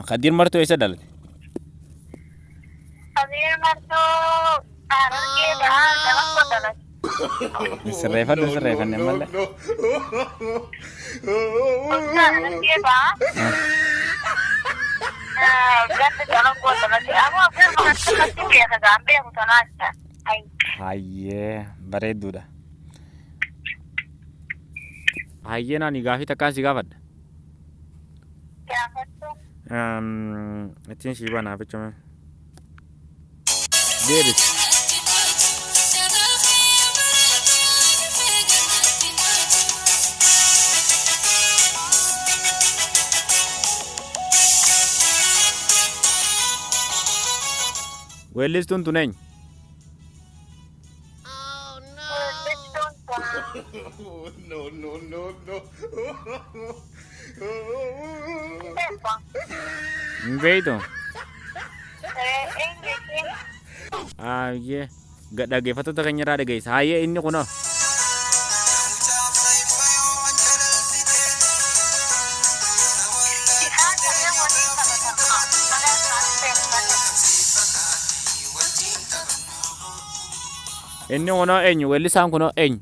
Kadiir Martuu eessa dhalate? Kadiir Martuu Harargee Bahaa Calanqoo dhalate. Sirreeffadhu hin sirreeffanne ammallee. Godina Harargee Bahaa ganda Calanqoo dhalate. Ammoo afaan akkasumatti beeka gaan beeku tanaa jecha. Hayyee bareedduudha. Hayyee naani gaafii takkaan si gaafadha. Gaafadhu. Ittiin sii banaa bichuma. Deebisi. Weellistuun tun eenyu? Weellistuun tun No, no, no, no. beektu. Hin beektu? Eenyuti? Hayyee. Dhaggeeffattoota keenya irraa dhageessa. Hayyee inni kunoo. Isaan kanneen waliin taphatan maqaa isaanii beeku malee. Inni kunoo eenyu? Weellisaan kunoo eenyu?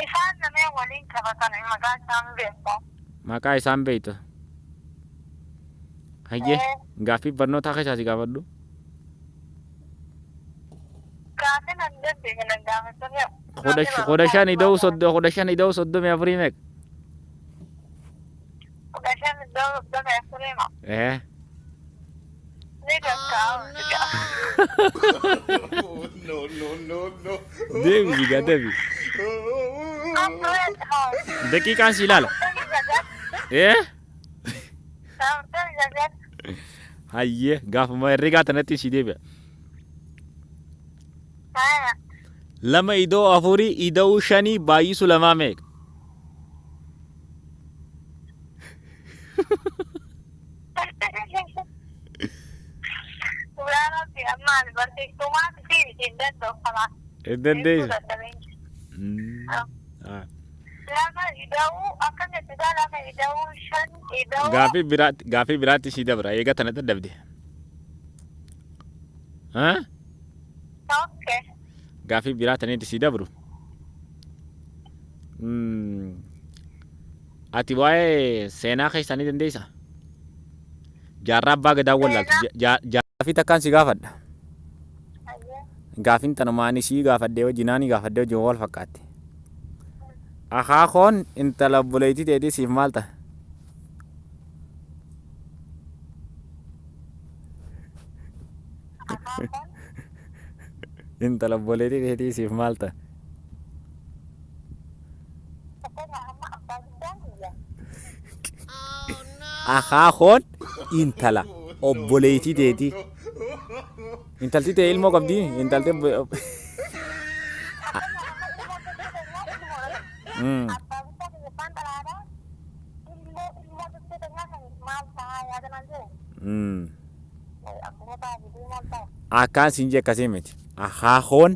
Isaan lameen waliin taphatan maqaa isaan beeku. Maqaa isaan beektu. Hayyee. Gaaffii barnootaa keessaa si gaafadhu. Gaaffii nan dandeenye nan gaafatame. 15 ida'uu 15 ida'uu 34 meeqa? 15 ida'uu 34 ma? Ee. Ni danda'amu. No, no, no, no. Deebisi gaa deebi. Daqiiqaan si ilaala. Ee. 49. Hayyee gaafuma herregaa tanatti si deebi'a. 2 ida'uu 4 ida'uu 5 baay'isu 2 meeqa? Dhugaa Rabbi amma ani barsiiftumaa miti hin danda'u kanaa. Hin dandeessu. 2 ida'uu akkam jettisaa 2 ida'uu 5 ida'uu. Gaaffii biraatti sii dabra eega tana dadhabde. Okay. Gaaffii biraa tanitti sii dabru. Ati waa'ee seenaa keessaa ni dandeessaa? Jaarraa abbaa gadaa wallaaltu. Gaaffii takkaan si gaafadha. Gaaffiin tanuma ani sii gaafadhee wajjin ani gaafadhee wajjin wal fakkaatti. Akaakoon intala obboleettii teetii siif maal ta'a? Akaakoon Intala obboleettii teetii siif maal ta'a? Fakkeenyaaf amma abbaa guddaan kiyya. Akaakoon intala obboleettii teetii. Intalti tee ilmoo qabdii? Intalti Fakkeenyaaf amma ilmoo tokko keenyaa ilmoo abbaa guddaa kiyya abbaan xalaadhaa ilmoo ilmoo tokko keenyaa kan maal ta'a yaada naan jedhe. Akkuma ta'a fidii maal ta'a? Akkaan siin jee akkasii miti. Akaakoon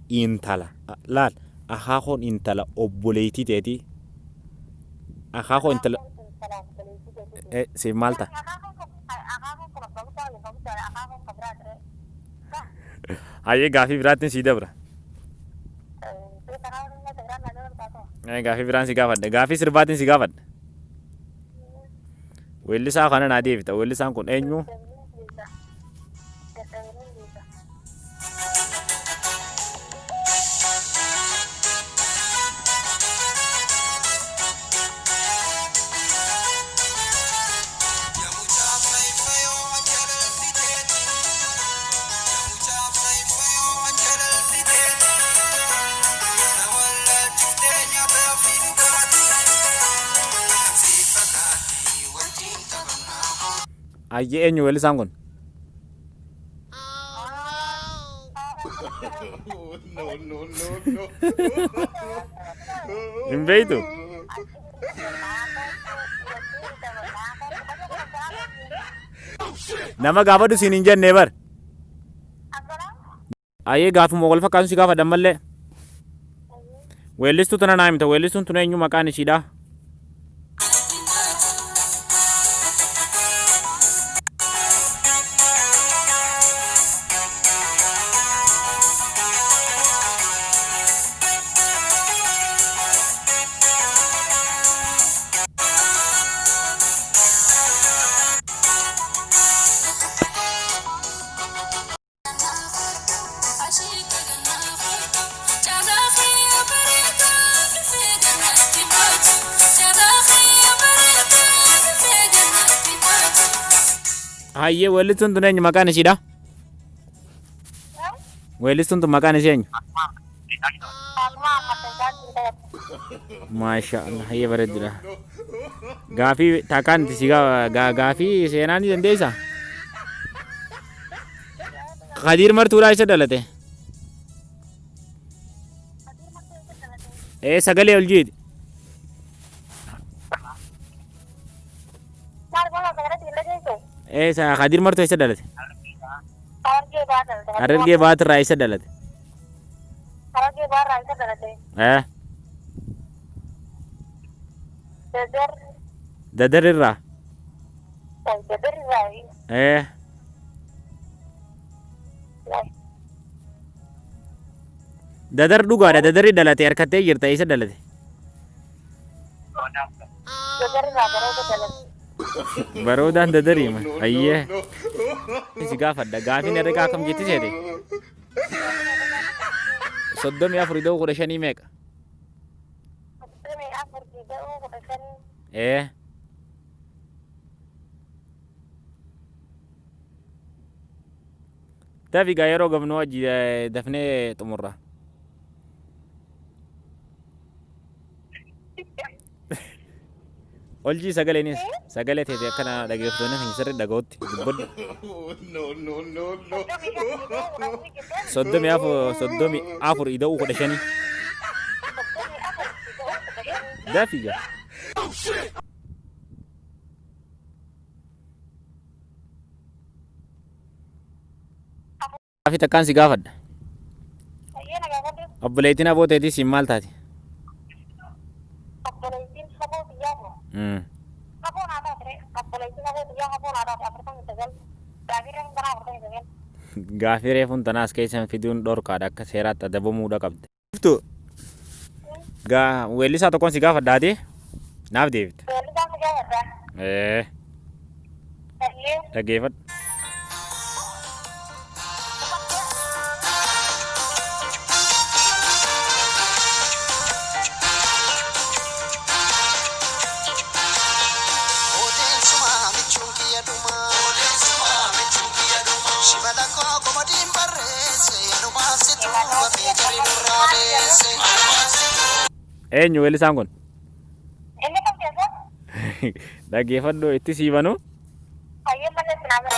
intala laal akaakoon intala obboleettii teetii. Akaakoo intala Akaakuun intala obboleettii teetii. siif maal ta'a? Akaakuun kun abbaa guddaa abbaa guddaadha. Akaakuun kan biraa ture. Hayyee gaafii biraattiin sii dabra. Gaafii biraan si gaafadha. Gaafii sirbaatiin si gaafadha. Weellisaa kana naa deebita. Weellisaan kun eenyu? Hayyee eenyu weellisaan kun? No, no, no, no. Hin beektu? Nama gaafadhu siin hin jenne bar. Ayyee gaafuma wal fakkaatu si gaafadha ammallee. Weellistuu tana naa himta. Weellistuun tun eenyu maqaan ishiidha? Hayyee weellistuun tun eenyu maqaan ishiidha? Weellistuun tun maqaan ishee eenyu? Faatumaa Ahmad Isaan Jindayat. Maasha Allah hayyee bareeddudha. Gaafii takkaan itti si gaafii seenaa ni dandeessaa? Kadiir Martuudhaa isa dhalate? Ee sagalee ol jiidhi. Maal goona sagalee hin dhageessu? Ee sa Kadiir Martuu eessa dhalate? Harargee ba'aa dhalate. Harargee Baatirraa eessa dhalate? Harargee ba'aarraa isa dhalate. Ee Dadar. Dadar irraa. Dadar irraa. Ee Dadar dhugaadha Dadarri dhalate harkattee jirta eessa dhalate? Dadar irraa bareeda dhalate. Baroodaan Dadarii ma? No, no, Hayyee. no. Si gaafadha gaafiin herregaa akkam jetti seete? 34 ida'uu 15 meeqa? 34 ida'uu 15. Ee. Dafi gaa yeroo gabnu wajji dafnee xumurra. Oljii sagaleenis sagalee teete akkana dhageeffattoonni keenya sirrii dhaga'utti dubbadhu. No, no, no, no. 34 34 ida'uu 15. 34 ida'uu 15. Dafi gaa. Gaaffii takkaan si gaafadha. Hayyee na gaafadhu. Obboleettiin aboo teetii siin maal taati? Obboleettiin haboo biyyaa moo? Haboo naa taate ree. Obboleettiin haboo biyyaa haboo naa taate 49. Gaafii reefuun tanaa 49. Gaafii reefuun tanaas keessan fiduun dhorkaadha akka seeraatti adabamuudha qabda. Iftu gaa weellisaa tokkoon si gaafadhaati naaf deebifta. Weellisaa si gaafadha. Ee Hayyee. dhaggeeffadhu. Odeessuma michuun kiyya dhumaa. Odeessuma michuun kiyya dhumaa. Shimala koo komodiin barreesse. Anumaaf si tuuba meejarri nurraa deesse. Eenyu weellisaan kun? Inni kam keessa? Dhaggeeffadhu itti sii banu. Hayyee malee sinaa bara.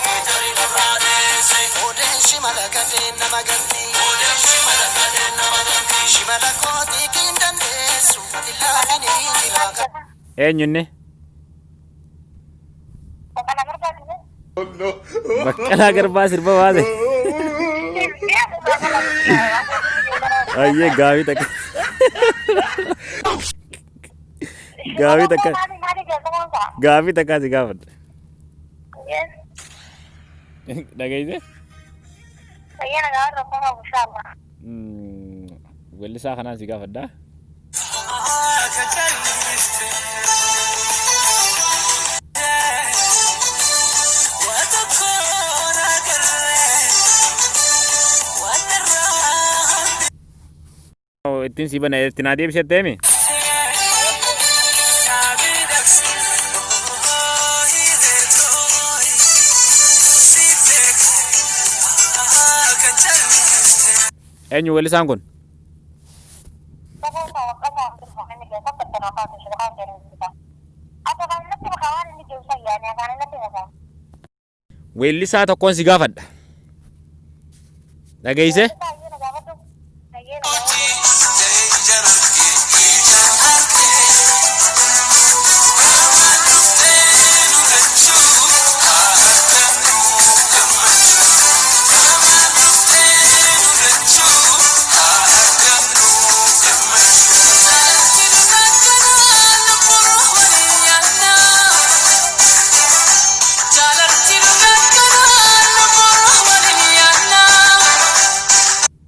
Odeen shimala gadeen nama ganti. Odeen shimala gadeen nama ganti. Shimala kootii kin dandeessu. Ati laafinii jira. Eenyu inni? Boqqola barbaadu. No. Baqqalaa Garbaa sirba baase. Hayyee gaafii takka. Gaafii takka. Gaafii takka si gaafadha. Dhageessee? Weellisaa kanaan si gaafadha. Ittiin si bana itti naa deebisee himi. Eenyu weellisaan kun? Weellisaa tokkoon si gaafadha. Dhageessee?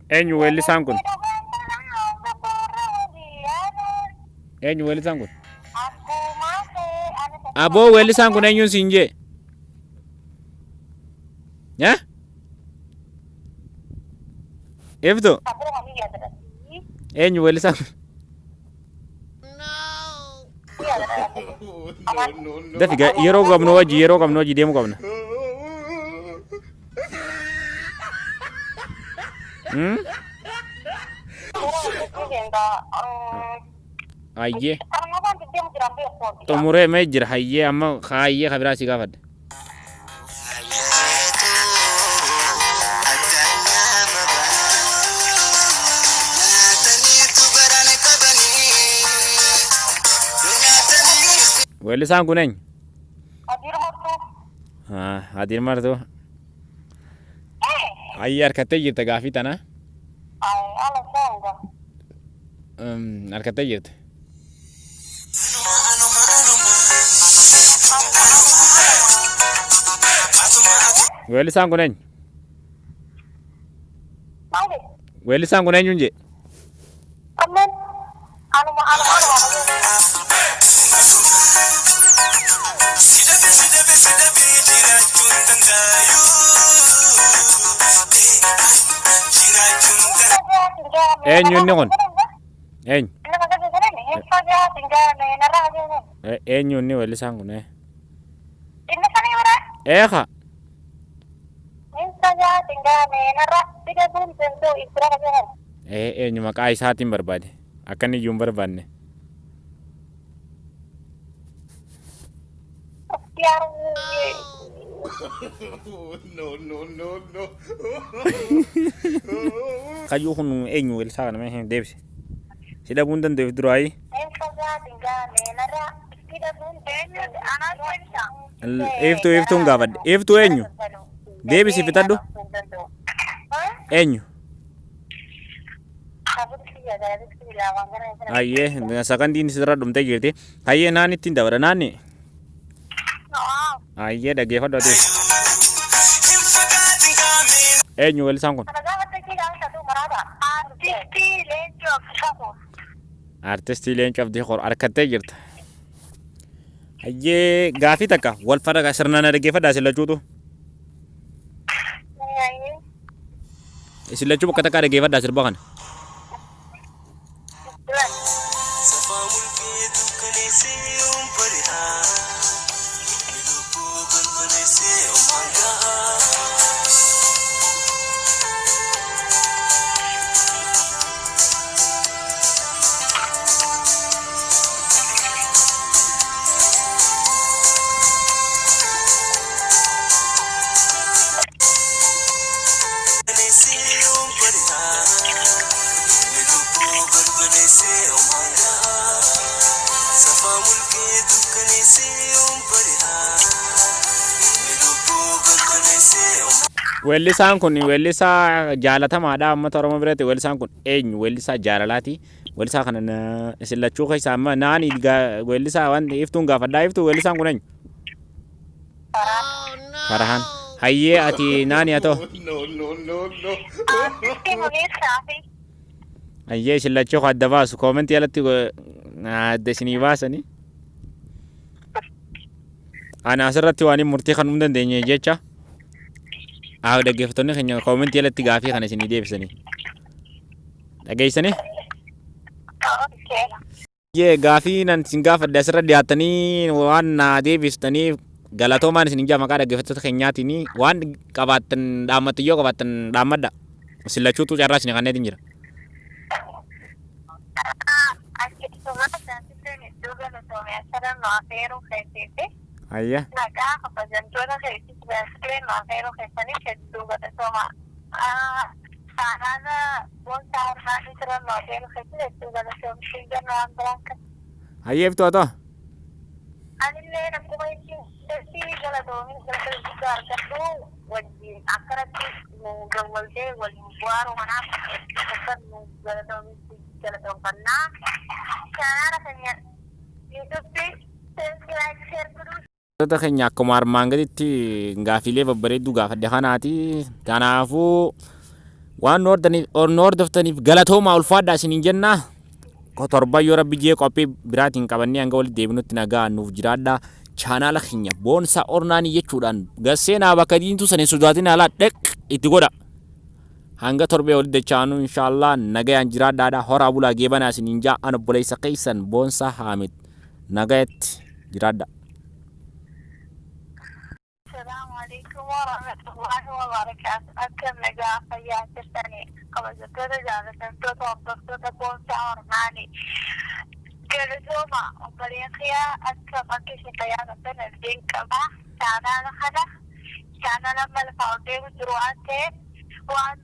Eenyu weellisaan kun? Eenyu weellisaan kun? Aboo weellisaan kun eenyuun siin jee? Eh? Iftu eenyu weellisaan kun? No, no, no. Dafi yeroo qabnu wajji yeroo qabnu wajji deemuu qabna. Hmm? Hayyee. Xumuree mee jira hayyee amma hayyee ka biraa si gaafadha. Weellisaan kun eenyu? Hadiir Martuu. Hayyee harkattee jirta gaafii tana. Harkattee jirta. Weellisaan kun eenyu? Weellisaan kun eenyuun jee? Eenyu inni kun? Eenyu? Eenyu inni weellisaan kun? Eeka. Eenyu maqaa isaatiin barbaade? Akka inni iyyuu hin barbaanne. No, no, no, no. Kayyuu kun eenyu weellisaa kana mee deebise. Si dhabuu hin danda'u duraayi. Iftuu iftuun gaafadhe. Iftuu eenyu? Deebisi fixadhu. Eenyu? Hayyee sakandiin sirra dhumtee jirti. Hayyee naan ittiin dabala naanni. Hayyee dhaggeeffadhu ati. Eenyu weellisaan kun? Artistii Leencoo Abdii Kor harkattee jirta. Hayyee gaafii takka wal fara sirnaan na dhaggeeffadhaa isin lachuutu. Isin lachuu bakka takkaa dhaggeeffadhaa sirba kana. Safaa mulqee dukkaneessee yoom bari'aa Inni lubbuu balbaleessee omaan ga'aa. Weellisaan kun weellisaa jaalatamaadha uummata Oromoo biratti. Weellisaan kun eenyu? Weellisaa jaalalaati. Weellisaa kana isin lachuu keessaa amma naani weellisaa waan iftuun gaafadhaa iftuu weellisaan kun eenyu? Farahan. Hayyee ati naani haa ta'u. No, no, no, no. Artistii Muniir Shaafii. Hayyee isin lachuu adda baasu koomentii alatti adda isinii baasanii. Ana asirratti waan hin murtii kan hin dandeenye jecha. Haa dhaggeeffattoonni keenya koomentii alatti gaafii kana isinii deebisanii. Dhageessanii? Okay. Yee gaafii nan isin gaafadhe asirra dhiyaattanii waan naa deebistaniif galatoomaan isin jaa maqaa dhaggeeffattoota keenyaatiin waan qabaattan dhaammattu yoo qabaattan dhaammadha. Isin lachuutu carraa isin kanneetiin jira. Akkasuma taasiseen iddoo galatoome asirra nu afeeruu keessatti Ayya. maqaa kabajamtoota keessatti taasisee nu afeeruu keessaniif hedduu galatooma. Saanaana boonsaa hormaati sirra nu afeeruu keessatti hedduu galatooma. Siin waan biraan kan. Hayyee iftuu haa ta'u. Anillee akkuma isin galatoomin galata guddaa argadhu wajjin akkanatti nu gawwaltee waliin bu'aaruu kanaaf akka nu galatoomin galatoonfannaa. Chaanaala keenya yuutuubii like share godhuu Wantoota keenya akkuma armaan gaditti gaafiilee babbareedduu gaafadhe kanaati. Kanaafuu waan nu hordaniif nu hordoftaniif galatoomaa ulfaadhaa isiniin jenna. Torban yoo rabbi jee qophii biraatiin qabannee hanga walitti deebinutti nagaa nuuf jiraadhaa. Chaanaala keenya Boonsaa Ornaanii jechuudhaan gasseenaa bakka diimtuu sana hin sodaatin alaa dheq itti godha. Hanga torbee walitti dachaanu inshaallah nagayaan jiraadhaadha. Horaa bulaa geebanaa isiniin jaa an obboleessa keessan Boonsaa Haamid nagayatti jiraadha. Assalamu alaikum warahmatullahi wabarakatuh. Akkam nagaa fayyaa jirtanii? Kabajamtoota jaallatamtoota hordoftoota Boonsaa Ormaani. Galatooma obboleen kiyyaa akka bakka isin tajaajiltan abdiin qaba. Chaanaala kana chaanaala amma lafaa ol deemu jiru waan ta'eef waan